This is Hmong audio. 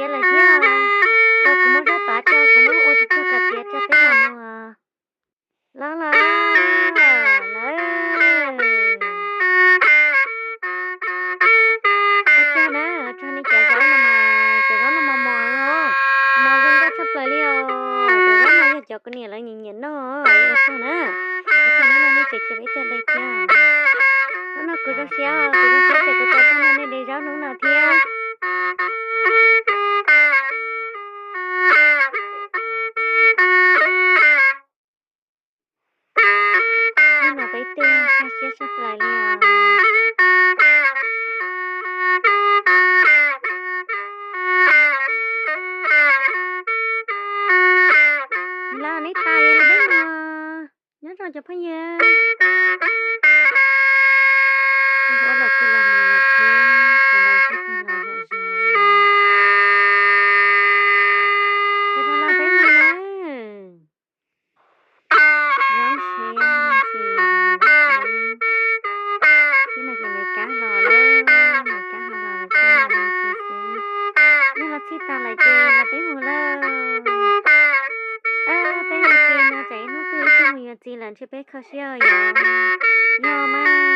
Lawm thiab, kuv muab zaub pav tso, kuv muab ua tsis tshua kam tiav tso peb mam mus. Los los lawm. Ua tsaug na, tsaug nej cov zaub no mas, cov zaub no mos mos os, mos zoo nkauj tshaj plaws li os. Cov zaub no yog cov kuv niam lawv nyiam nyiam noj, ua tsaug na. Ua tsaug hnub no nej tseem cia ib tug de thiab. Hnub no kuv zoo siab, kuv zoo siab ces kuv tau tuaj nrog nej de zaub hnub no thiab. Hnub no peb tuaj kaj siab tshaj plaws li os. Los neb tas es los peb mus. Nyob zoo cov phooj ywg. Ua los kuj los mus lawm thiab, sawv daws sib tag los zom zaws. Sawv daws los peb mus na. Zoo siab leej txiv, tib no ces Maiv Kab los lawm, Maiv Kab ho los lawm thiab, los mus tsis xwb. Nej los txhij tas lawm ces los peb mus lawm. Peb mus ces no tsam ib hnub twg ib tug mus yuav txiv lawm ntshe peb kho siab os yom. Yog mas.